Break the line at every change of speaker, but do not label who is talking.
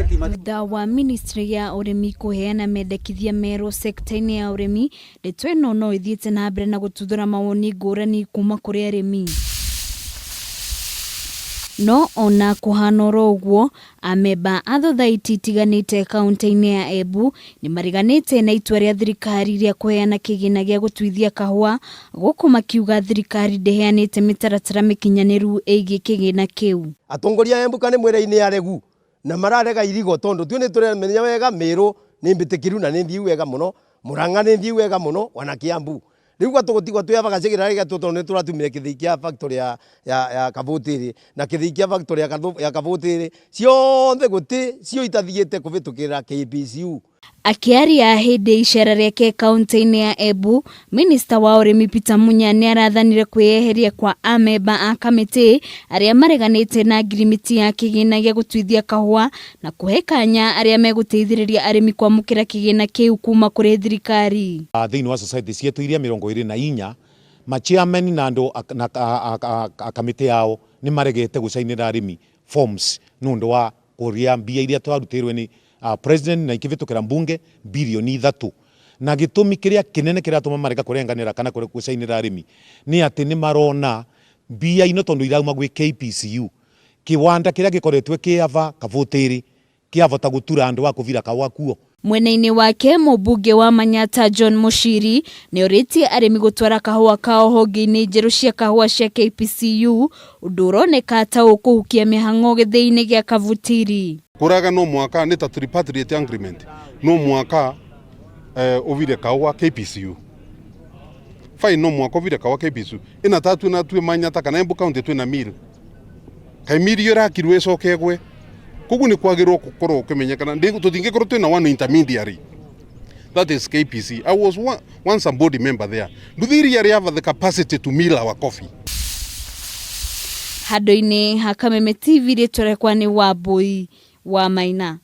Thutha wa ministry ya ũrĩmi kũheana mendekithia merũ sekta-inĩ ya ũrĩmi, ndeto ĩno no ĩthiĩte na mbere na gũtuthũra mawoni ngũrani kuma kũrĩ arĩmi. No ona kũhana oro ũguo, amemba a thothaiti itiganĩte kaunti-inĩ ya Embu nĩ mareganĩte na itua rĩa thirikari rĩa kũheana kĩgĩna gĩa gũtuithia kahũa, gũkũ makiuga thirikari ndĩheanĩte mĩtaratara mĩkinyanĩru ĩgiĩ kĩgĩna kĩu.
Atongoria a Embu kana mwĩra-inĩ aregu na mararega irigo tondu tue nĩtũramenya wega Meru nĩ mbĩtĩkĩru na nĩ thiu wega mũno, Murang'a nĩ thiu wega mũno ona Kiambu. Rĩu gwa tũgũtigwo twĩ aba gacĩgĩrĩra gĩgatũ tondũ nĩtũratumire kĩthĩi kĩa factory ya, ya, ya Kabutiri na kĩthĩi kĩa factory ya, ya Kabutiri ciothe gũtĩ cio itathiĩte kũvĩtũkĩra KPCU.
Akĩaria hĩndĩ ya icera rĩake kaunti-inĩ ya Embu, minista wa ũrĩmi Peter Munya nĩ arathanire kwĩyeheria kwa amemba a kamĩtĩ arĩa mareganĩte na ngirimiti ya kĩgĩna gĩa gũtuithia kahũa na kũhe kanya arĩa megũteithĩrĩria arĩmi kwamũkĩra kĩgĩna kĩu kuma kũrĩ thirikari.
Thĩinĩ wa society cietũ iria 24, ma chairman na andũ na a kamĩtĩ yao nĩ maregete gũcainĩra arĩmi forms nĩ ũndũ wa kũrĩa mbia iria twarutĩirwe nĩ president na ikĩvĩtũkĩra mbunge bilioni 3. Na gĩtũmi kĩrĩa kĩnene kĩratũma marega kũrenganĩra kana gũcainĩra arĩmi nĩ atĩ nĩ marona mbia ino tondũ irauma gwĩ KPCU, kĩwanda kĩrĩa gĩkoretwe kĩ ava Kabutĩrĩ kĩavota gũtura andũ a kũvira kahũa kuo.
Mwena-inĩ wake, mũmbunge wa Manyatta John Muchiri nĩ orĩtie arĩmi gũtwara kahũa kao honge-inĩ njerũ cia kahũa cia KPCU, ũndũ ũroneka ta ũkũhukia mĩhang'o gĩthĩi-inĩ gĩa Kabutiri.
Kũraga no mwaka nĩ ta tripartite agreement no mwaka ũvire kahũa KPCU fine no mwaka ũvire kahũa KPCU ĩna tatue na tue Manyatta kana Embu County twĩna mill kai mill iyo ĩrakirwo ĩcoke ĩgwe koguo nĩ kwagĩrĩirwo gũkorwo ũkĩmenyekana tũtingĩkorwo twĩna one intermediary that is KPC. I was once a board member there. Do they really have the capacity to mill our coffee?
Handũ-inĩ ha Kameme TV rĩtwa rĩakwa nĩ Wambui wa Maina.